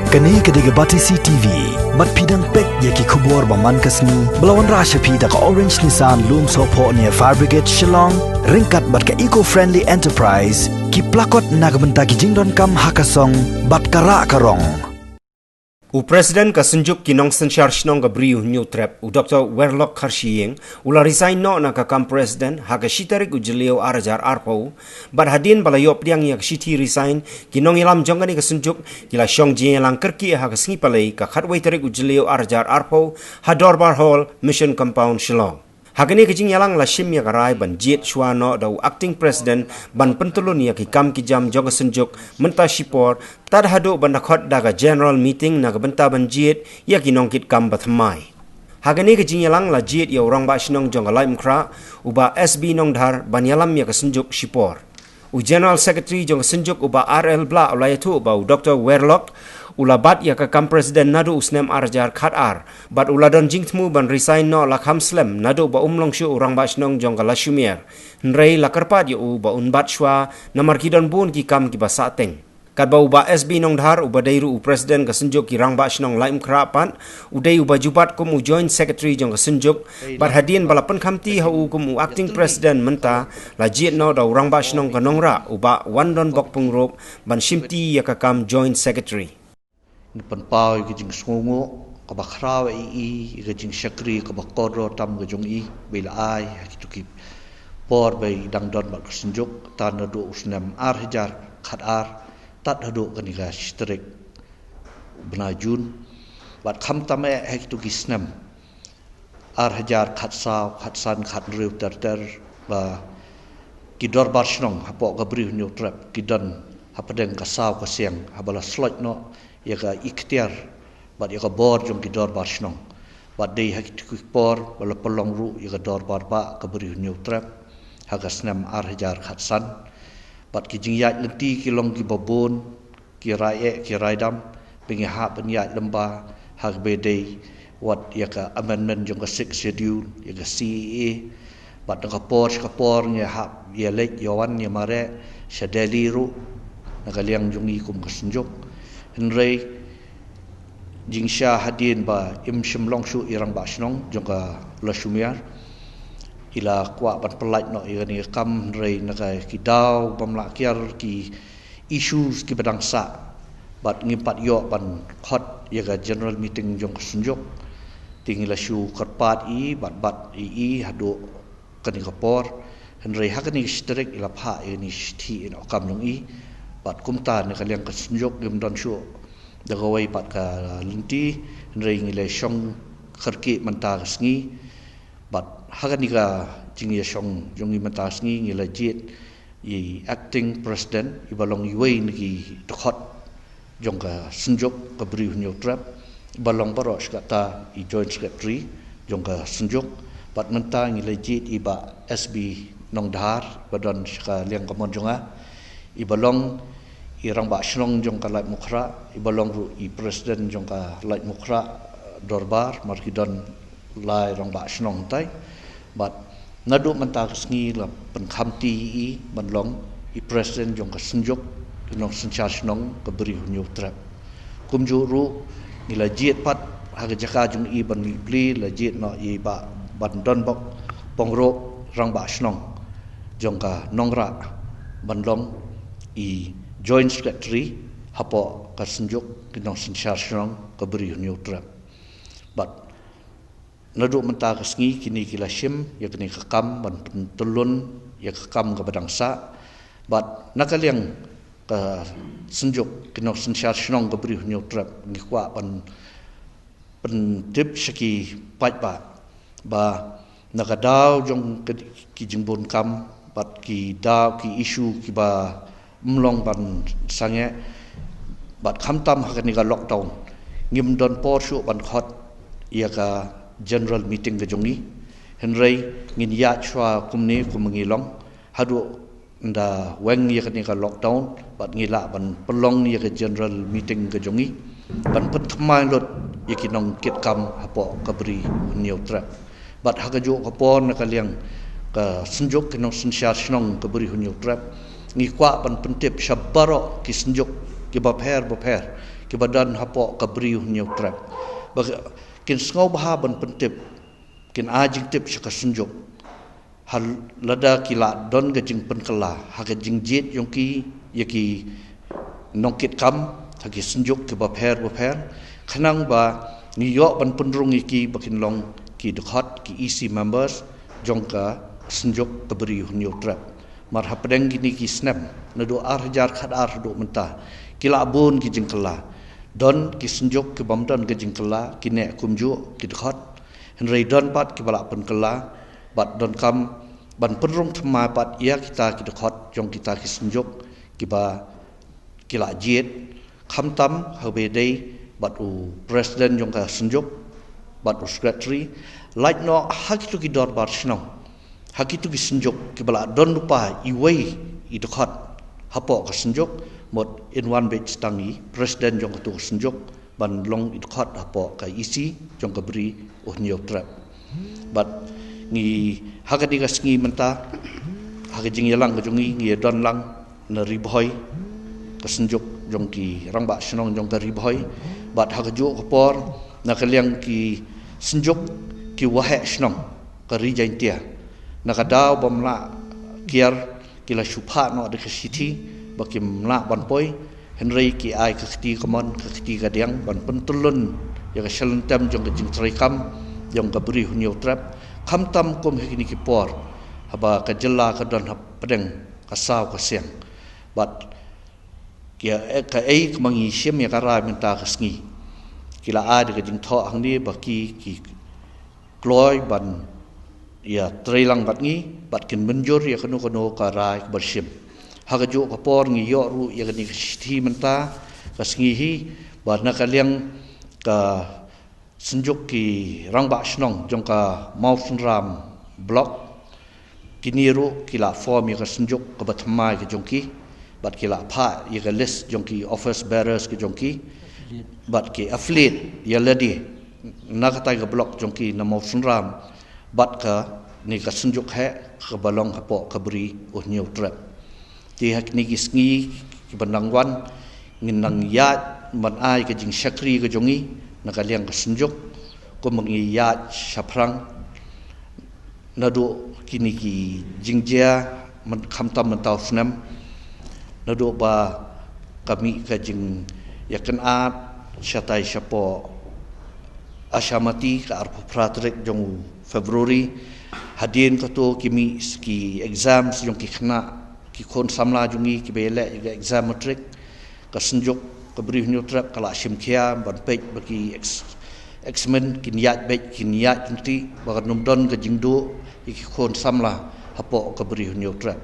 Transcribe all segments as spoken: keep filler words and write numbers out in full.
Kane ka dei ka Batesi T V. Bad phi dang peit ïa ki khubor ba man ka sngi ba la wanrah sha phi da ka Orange Nissan Lumsohphoh near Fire Brigade Shillong, ryngkat bad ka Eco Friendly Enterprise, ki plakot na ka bynta ki jingdonkam ha ka song bad ka rah ka rong. U President ka Synjuk ki Nongsynshar Shnong ka Bri u Hynñiewtrep, u Doktor Werlok Kharshiing, u la resign noh na ka kam President ha ka shi tarik u Jylliew ar hajar arphew, bad hadien ba la ïoh pdiang ïa ka shithi resign, ki nongïalam jong kane ka Synjuk ki la shong jingïalang kyrkieh ha ka sngi Palei ka khatwei tarik u Jylliew ar hajar arphew ha Dorbar Hall, Mission Compound, Shillong. Ha kane ka jingïalang la shim ïa ka rai ban jied shuwa noh da u Acting President ban pyntyllun ïa ki kam ki jam jong ka Synjuk mynta shipor, tad haduh ban da khot da ka General Meeting na ka bynta ban jied ïa ki nongkitkam ba thymmai. Ha kane ka jingïalang la jied ïa u Rangbah Shnong jong ka Laitumkhrah, u Bah S B Nongdhar, ban ïalam ïa ka Synjuk shipor. U General Secretary jong ka Synjuk, u Bah R L Blah, u la ïathuh ba u Doktor Werlok u la bat ïa ka kam President naduh u snem ar hajar khatar, bad u la don jingthmu ban resign noh la kham slem naduh ba um long shuh u Rangbah Shnong jong ka Lashumer. Hynrei la kyrpad ïa u ba un bat shuwa namar ki don bun ki kam kiba sahteng. Katba u Bah S B Nongdhar, uba dei ruh u President ka Synjuk ki Rangbah Shnong Laitumkhrah pat, u dei uba ju bat kum u Joint Secretary jong ka Synjuk, bad hadien ba la pynkhamti ha u kum u Acting President mynta, la jied noh da u Rangbah Shnong ka Nongrah, u Bah Wandonbok Pyngrope, ban shimti ïa ka kam Joint Secretary. Ngi pynpaw ïa ka jingsngewnguh kaba khraw ïa i, ïa ka jingshakri kaba kordor tam ka jong i ba i la ai ha kito ki por ba i dang don bad ka Synjuk, tan naduh u snem ar hajar khatar tad haduh kane ka shi tarik bnai Jun, bad khamtam eh ha kito ki snem ar hajar khatsaw, khatsan, khathynriew ter ter, ba ki dorbar shnong hapoh ka Bri u Hynñiewtrep ki don hapdeng ka saw ka siang, haba la sloit noh ïa ka iktiar bad ïa ka bor jong ki dorbar shnong. Bad dei ha kito ki por ba la pynlong ruh ïa ka dorbar bah ka Bri u Hynñiewtrep ha ka snem ar hajar khatsan. Bad ki jingïaid lynti ki long kiba bun, ki rai eh, ki rai dam, ba ngi hap ban ïaid lyngba ha kaba dei wat ïa ka amendment jong ka Sixth Schedule, ïa ka C A A. Bad na ka por sha ka por ngi hap ïa leit ïa wan ïa mareh sha Delhi ruh na ka liang jong i kum ka Synjuk. Hynrei jingshisha hadien ba im shym long shuh i Rangbah Shnong jong ka Lashumer, i la kwah ban pyllait noh ïa kane ka kam, hynrei na ka ki daw bym lah kiar, ki issues kiba dang sah, bad ngim pat ïoh ban khot ïa ka General Meeting jong ka Synjuk. Te ngi la shu kyrpad ïa i bad bat ïa i haduh kane ka por, hynrei ha kane ka shi tarik i la phah ïa kane ka shithi ïehnoh kam jong i. Bad kumta na ka liang ka Synjuk ngim don shuh da kawei pat ka lynti, hynrei ngi la shong kyrkieh mynta ka sngi. Bad ha kane ka jingïashong jong ngi mynta ka sngi ngi la jied i Acting President, iba long iwei na ki dkhot jong ka Synjuk ka Bri u Hynñiewtrep, iba long baroh shi katta i Joint Secretary jong ka Synjuk. Bad mynta ngi la jied i Bah S B Nongdhar, ba don sha ka liang kamon jong nga, iba long i Rangbah Shnong jong ka Laitumkhrah, iba long ruh i President jong ka Laitumkhrah Dorbar, mar ki don lai Rangbah Shnong hangtai. Bad naduh mynta ka sngi la pynkhamti i ban long i President jong ka Synjuk ki Nongsynshar Shnong ka Bri u Hynñiewtrep. Kumjuh ruh ngi la jied pat ha ka jaka jong i ban mih pli, la jied noh i Bah Wandonbok Pyngrope, Rangbah Shnong jong ka Nongrah, ban long i Joint Secretary hapoh ka Synjuk ki Nongsynshar Shnong ka Bri u Hynñiewtrep. Bad naduh mynta ka sngi kine ki la shim ïa kane ka kam ban pyntyllun ïa ka kam kaba dang sah. Bad na ka liang ka Synjuk ki Nongsynshar Shnong ka Bri u Hynñiewtrep ngi kwah ban pyntip sha ki paidbah ba na ka daw jong ki jingbun kam bad ki daw ki issue kiba ym long ban sangeh, bad khamtam ha kane ka lockdown ngim don por shuh ban khot ïa ka General Meeting ka jong ngi. Hynrei ngin ïaid shuwa kumne kum ngi long haduh nda weng ïa kane ka lockdown, bad ngi lah ban pynlong ïa ka General Meeting ka jong ngi ban pynthymmai lut ïa ki nongkitkam hapoh ka Bri u Hynñiewtrep. Bad ha kajuh ka por na ka liang ka Synjuk ki Nongsynshar Shnong ka Bri u Hynñiewtrep ngi kwah ban pyntip sha baroh ki Synjuk kiba pher ba pher, kiba don hapoh ka Bri u Hynñiewtrep, ba kin sngewbha ban pyntip, kin ai jingtip sha ka Synjuk ha lada ki la don ka jingpynkylla ha ka jingjied jong ki ïa ki nongkitkam ha ki synjuk kiba pher bapher, khnang ba ngi ïoh ban pynrung ïa ki ba kin long ki dkhot, ki E C members jong ka Synjuk ka Bri u Hynñiewtrep. Mar hapdeng kine ki snem, naduh ar hajar khatar haduh mynta, ki la bun ki jingkylla. Don ki synjuk ki bym don ki jingkylla, ki neh kumjuh ki dkhot. Hynrei don pat kiba la pynkylla, bad donkam ban pynrung thymmai pat ïa kita ki dkhot jong kita ki synjuk kiba ki la jied, khamtam ha kaba ïadei bad u president jong ka synjuk bad u secretary, lait noh ha kito ki dorbar shnong, ha kito ki synjuk kiba la don lypa iwei i dkhot hapoh ka synjuk, mut yn wan beit tang i president jong kato ka synjuk ban long i dkhot hapoh ka E C jong ka Bri u Hynñiewtrep. Bad ngi ha kane ka sngi mynta, ha ka jingïalang ka jong ngi, ngi ïadon lang na Ri Bhoi, ka synjuk jong ki rangbah shnong jong ka Ri Bhoi, bad ha kajuh ka por na ka liang ki synjuk ki waheh shnong ka Ri Jaintia, na ka daw bym lah kiar, ki la shu phah noh da ka shithi ba kim lah ban poi, hynrei ki ai ka kti kamon ka kti kadiang ban pyntyllun ïa ka shalynter jong ka jingtrei kam jong ka Bri u Hynñiewtrep, khamtam kum ha kine ki por haba ka jylla ka don hapdeng ka saw ka siang. Bad ki, eh, kaei kaba ngi shim ïa ka rai mynta ka sngi, ki la ai da ka jingthoh hangne ba ki, ki kloi ban ïatrei lang bad ngi, bad kin mynjur ïa kano kano ka rai kaba shim. Ha kajuh ka por ngi ïoh ruh ïa kane ka shithi mynta ka sngi hi, ba na ka liang ka synjuk ki rangbah shnong jong ka Mawsynram Block, kine ruh ki la form ïa ka synjuk kaba thymmai ka jong ki, bad ki la phah ïa ka list jong ki office bearers ka jong ki, bad ki affiliate ïa lade na katai ka block jong ki na Mawsynram, bad kane ka synjuk heh kaba long hapoh ka Bri u Hynñiewtrep. Te ha kine ki sngi kiba nang wan, ngin nang ïaid ban ai ka jingshakri ka jong ngi na ka liang ka synjuk, kumba ngi ïaid shaphrang naduh kine ki jingjia, myn-, khamtam mynta u snem, naduh ba ka mih ka jingïakynad shatai shapoh Ashamati ka arphew phra tarik jong u February. Hadien kato ki mih ki exams jong ki khynnah, ki khun samla jong ngi kiba ïaleh ïa ka exam matric. Ka synjuk ka Bri u Hynñiewtrep ka la shim khia ban peit ba ki ex-, examen kin ïaid beit, kin ïaid ryntih, ba kan ym don ka jingduh ïa ki khun samla hapoh ka Bri u Hynñiewtrep.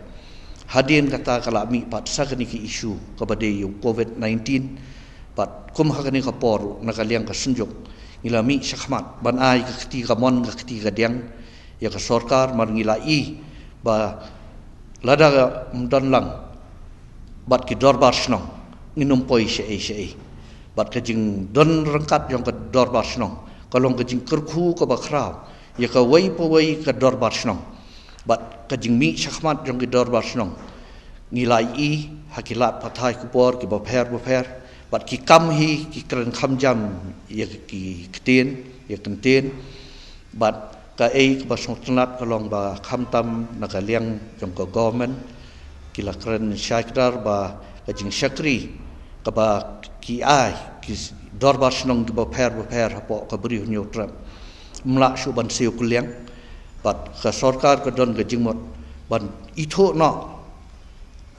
Hadien kata ka la mih pat sa kane ka issue kaba dei ïa u covid nineteen. Bad kum ha kane ka por ruh na ka liang ka synjuk ngi la mih shakhmat ban ai ka kti kamon ka kti kadiang ïa ka sorkar, mar ngi la i ba lada ym don lang bad ki dorbar shnong, ngin ym poi shaei shaei. Bad ka jingdon ryngkat jong ka dorbar shnong ka long ka jingkyrkhu kaba khraw ïa kawei pa wei ka dorbar shnong. Bad ka jingmih shakhmat jong ki dorbar shnong ngi la i ha ki lad pathai khubor kiba pher bapher, bad ki kam hi ki kren kham jam ïa ki ktien, ïa kyntien. Bad kaei kaba sngewtynnat ka long ba khamtam na ka liang jong ka government ki la kren shai kdar ba ka jingshakri kaba ki ai ki dorbar shnong kiba pher bapher hapoh ka Bri u Hynñiewtrep ym lah shuh ban siew kylliang. Bad ka sorkar ka don ka jingmut ban ithuh noh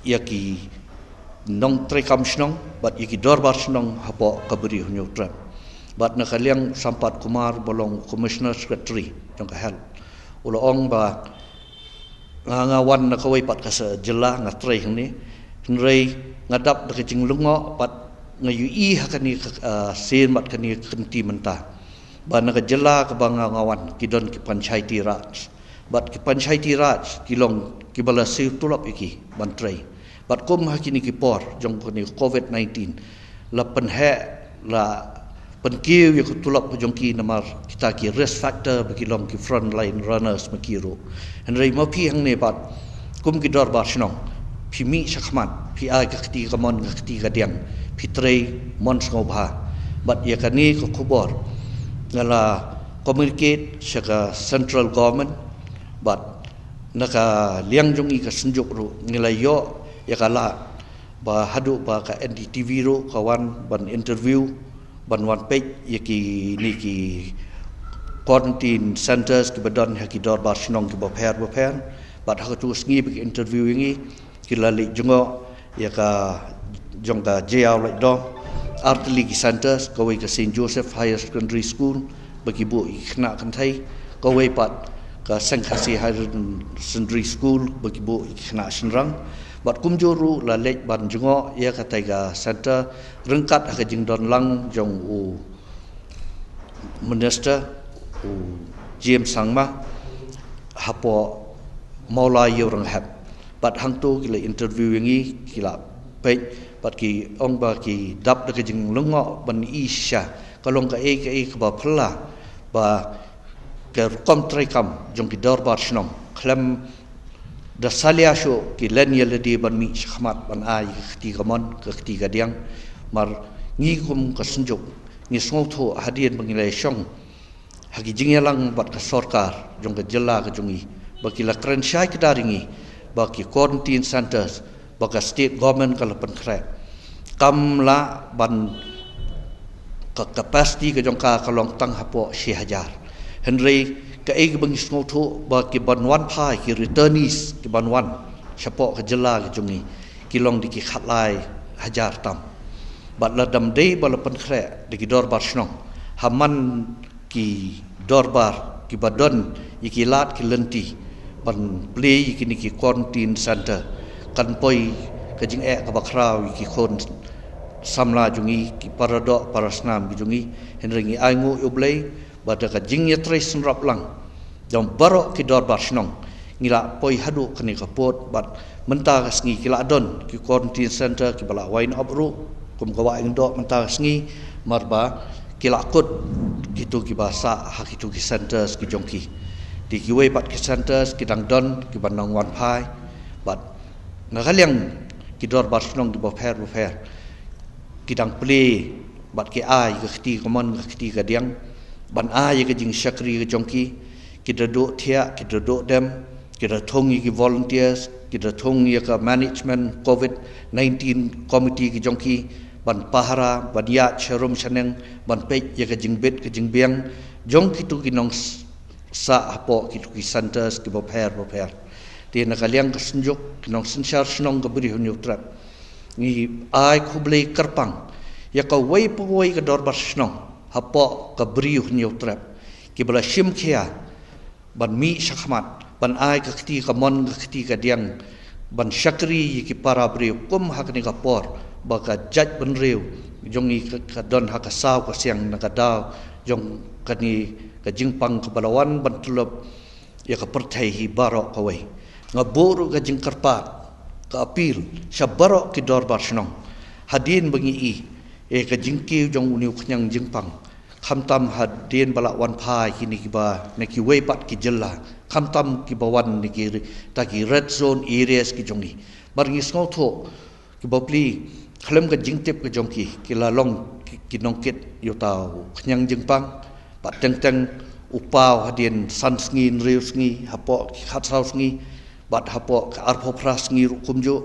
ïa ki nongtrei kam shnong bad ïa ki dorbar shnong hapoh ka Bri u Hynñiewtrep. Bad na ka liang u Sampath Kumar ba long Commissioner Secretary jong ka Health, u la ong ba nga, nga wan na kawei pat ka sa jylla, nga trei hangne, hynrei nga dap da ka jinglyngngoh bad nga ïohi ha kane ka, ah, sien bad kane ka kynti mynta, ba na ka jylla kaba nga, nga wan ki don ki Panchayati Raj. Bad ki Panchayati Raj ki long kiba la siew tulop ïa ki ban trei. Bad kum ha kine ki por jong kane covid nineteen, la pynheh, la pynkiew ïa ka tulop ka jong ki namar kita ki risk factor ba ki long ki frontline runners ma ki ruh. Hynrei ma phi hangne pat kum ki dorbar shnong, phi mih shakhmat, phi ai ka kti kamon ka kti kadiang, Phi trei mon sngewbha. Bad ïa kane ka khubor nga la communicate sha ka central government, bad na ka liang jong i ka synjuk ruh ngi la ïoh ïa ka lad ba haduh ba ka N D T V ruh ka wan ban interview, ban wan peit ïa kine ki quarantine centres kiba don ha ki dorbar shnong kiba pher ba pher. Bad ha katu ka sngi ba ki interview ïa ngi, ki la leit jngoh ïa ka jong ka J R Laitdom, artylli ki centres, kawei ka Saint Joseph Higher Secondary School ba ki buh ïa ki khynnah kynthei, kawei pat ka Seng Khasi Higher Secondary School ba ki buh ïa ki khynnah shynrang. Bad kumjuh ruh la leit ban jngoh ïa katai ka centre ryngkat ha ka jingdon lang jong u Minister, u James Sangma, hapoh Mawlai Ïewrynghep. Bad hangtu ki la interview ïa ngi, ki la peit, bad ki ong ba ki dap da ka jinglyngngoh ban ïohi shisha ka long kaei kaei kaba phylla, ba ka rukom treikam jong ki dorbar shnong khlem da salia shuh ki len ïa lade ban mih shakhmat ban ai ka kti kamon ka kti kadiang. Namar ngi kum ka synjuk ngi sngewthuh hadien ba ngi la shong ha ki jingïalang bad ka sorkar jong ka jylla ka jong ngi, ba ki la kren shai kdar ïa ngi ba ki quarantine centres ba ka state government ka la pynkhreh kam lah ban, ka capacity ka jong ka ka long tang hapoh shi hajar. Hynrei kaei kaba ngi sngewthuh ba ki ban wan phai, ki returnees ki ban wan shapoh ka jylla ka jong ngi, ki long da ki khatlai hajar tam. Bad lada ym dei ba la pynkhreh da ki dorbar shnong ha man ki dorbar kiba don ïa ki lad ki lynti ban plie ïa kine ki quarantine centre, kan poi ka jingeh kaba khraw ïa ki khun samla jong ngi, ki paradoh parasnam ki jong ngi. Hynrei ngi ainguh ïa U Blei ba da ka jingïatrei synrap lang jong baroh ki dorbar shnong, ngi la poi haduh kane ka pud. Bad mynta ka sngi ki la don ki quarantine centre kiba la wine up ruh, kum ka Wahïndop mynta ka sngi, namar ba ki la kut kitu kiba sah ha kitu ki centres ki jong ki. Te kiwei pat ki centres ki dang don kiba nang wan phai. Bad na ka liang ki dorbar shnong kiba pher ba pher ki dang plie bad ki ai ka kti kamon ka kti kadiang ban ai ka jingshakri ka jong ki. Ki da duh thiah, ki da duh dem, ki da thung ïa ki volunteers, ki da thung ïa ka management covid nineteen committee ki jong ki ban pahara, ban ïaid sharum shaneng, ban peit ïa ka jingbit ka jingbiang jong kitu ki nong sah hapoh kitu ki centres kiba pher ba pher. Te na ka liang ka synjuk ki nongsynshar shnong ka Bri Hynñiewtrep, ngi ai khublei kyrpang ïa kawei pa kawei ka dorbar shnong hapoh ka Bri Hynñiewtrep kiba la shim khia ban mih shakhmat ban ai ka kti kamon ka kti kadiang ban shakri ïa ki para briew kum ha kane ka por ba ka jaitbynriew jong ngi ka, ka don ha ka saw ka siang na ka daw jong kane ka jingpang kaba la wan ban tyllup ïa ka pyrthei hi baroh kawei. Nga buh ruh ka jingkyrpad, ka appeal sha baroh ki dorbar shnong hadien ba ngi i ïa ka jingkiew jong une u khñiang jingpang, khamtam hadien ba la wan phai kine kiba na kiwei pat ki jylla, khamtam kiba wan na kita ki red zone areas ki jong ngi. Namar ngi sngewthuh kiba plie khlem ka jingtip ka jong ki, ki la long ki, ki nongkit ïa uta u khñiang jingpang. Bad teng teng u paw hadien san sngi hynriew sngi, hapoh ki khatsaw sngi bad hapoh ka arphew phra sngi ruh kumjuh.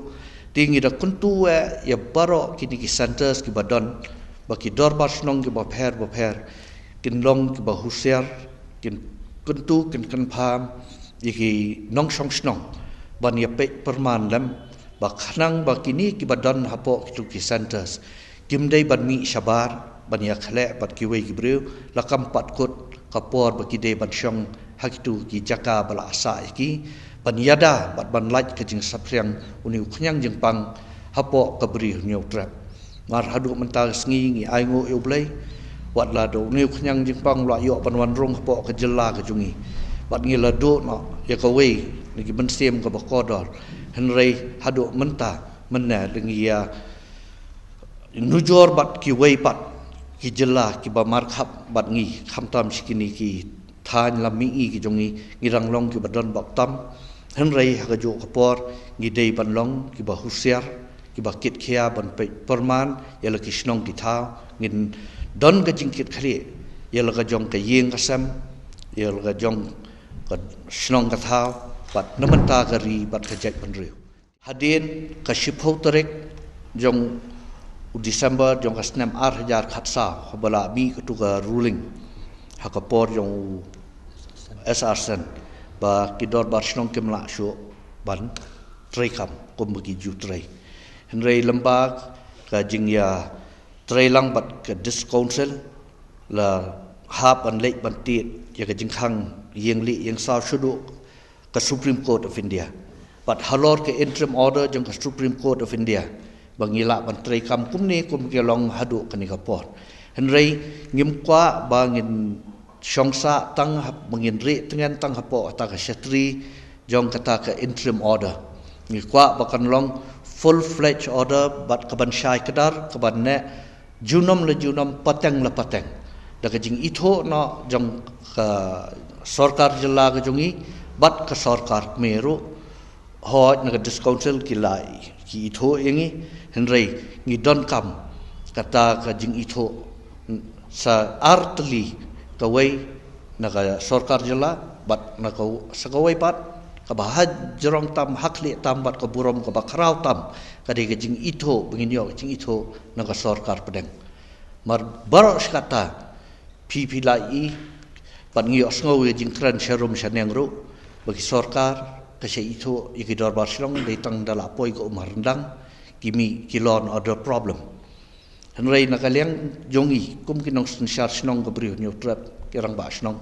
Te ngi da kyntu ïa baroh kine ki centres kiba don ba ki dorbar shnong kiba pher ba pher kin long kiba husiar, kin kyntu, kin kynpham ïa ki nongshong shnong ban ïa peit pyrman lem ba khnang ba kine kiba don hapoh kitu ki centres kim dei ban mih shabar ban ïa khleh bad kiwei ki briew, la kam pat kut ka por ba ki dei ban shong ha kitu ki jaka ba la sah ïa ki, ban ïada bad ban lait ka jingsaphriang une u khñiang jingpang hapoh ka Bri Hynñiewtrep. Namar haduh mynta ka sngi ngi ainguh ïa U Blei, wat la da une u khñiang jingpang u la ïoh ban wan rung hapoh ka jylla ka jong ngi, bad ngi la duh noh ïa kawei na ki mynsiem kaba kordor. Hynrei haduh mynta mynne la ngi ïa nujor bad kiwei pat ki jylla kiba markhap bad ngi, khamtam shi kine ki thaiñ lam mihngi ki jong ngi, ngi dang long kiba don baptam. Hynrei ha kajuh ka por ngi dei ban long kiba husiar, kiba kit khia ban peit pyrman ïa la ki shnong ki thaw. Ngin don ka jingkit khlieh ïa la ka jong ka ïing ka sem, ïa la ka jong ka shnong ka thaw, bad na mynta ka ri bad ka jaitbynriew. Hadien ka shiphew tarik jong u December jong ka snem ar hajar khatsaw, haba la mih katu ka ruling ha ka por jong u S R Sen, ba ki dorbar shnong kim lah shuh ban treikam kum ba ki ju trei. Hynrei lyngba ka jingïatreilang bad ka District Council, la hap ban leit ban tied ïa ka jingkhang ïing lieh ïing saw shaduh ka Supreme Court of India. Bad halor ka interim order jong ka Supreme Court of India, ba ngi lah ban treikam kumne kum ki long haduh kane ka por. Hynrei ngim kwah ba ngin shong sah tang ha, ba ngin rieh tngen tang hapoh kata ka shatri jong kata ka interim order. Ngi kwah ba kan long full-fledged order, bad kaban shai kdar, kaban neh junom la junom, pateng la pateng, da ka jingithuh noh jong ka sorkar jylla ka jong ngi bad ka sorkar kmie ruh. Hooid, na ka District Council ki la, ki ithuh ïa ngi, hynrei ngi donkam kata ka jingithuh sa ar tylli, kawei na ka sorkar jylla, bad na ka, sa kawei pat kaba ha jrong tam, ha khlieh tam, bad ka burom kaba khraw tam, ka dei ka jingithuh, ba ngin ïoh ka jingithuh na ka sorkar pdeng. Namar baroh shi katta, phi phi la ïohi, bad ngi ïohsngew ïa jingkren sharum shaneng ruh, ba ki sorkar ka shah ithuh ïa ki dorbar shnong dei tang da la poi ka umryngdang, ki mih ki law and order problem. Hynrei na ka liang jong ngi kum ki nongsynshar shnong ka Bri u Hynñiewtrep, ki rangbah shnong,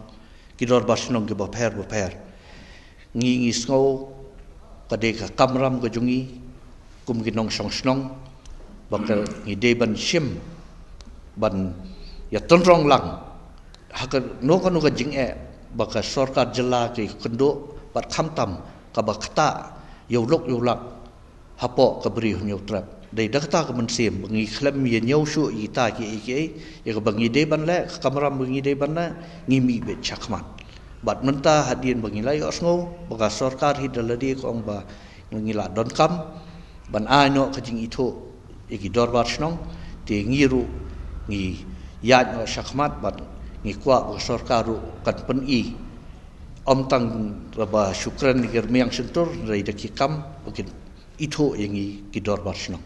ki dorbar shnong kiba pher bapher, ngi, ngi sngew ka dei ka kamram ka jong ngi kum ki nongshong shnong, ba ka ngi dei ban shim, ban ïatynrong lang ha kano kano ka jingeh ba ka sorkar jylla ka kynduh, bad khamtam kaba ktah ïa u lok ïa u lak hapoh ka Bri u Hynñiewtrep. Dei da kata ka mynsiem ba ngi khlem ïa ñiew shuh ïa kita kiei kiei, ïa kaba ngi dei ban leh, ka kamram ba ngi dei ban leh, ngi mih beit shakhmat. Bad mynta hadien ba ngi la ïohsngew ba ka sorkar hi da lade ka ong ba ngi la donkam ban ai noh ka jingithuh ïa ki dorbar shnong, te ngi ruh ngi ïaid noh shakhmat, bad ngi kwah ba ka sorkar ruh kan pyni, ym tang ba shu kren da ki rmiang shyntur, hynrei da ki kam, ba kin ithuh ïa ngi ki dorbar shnong.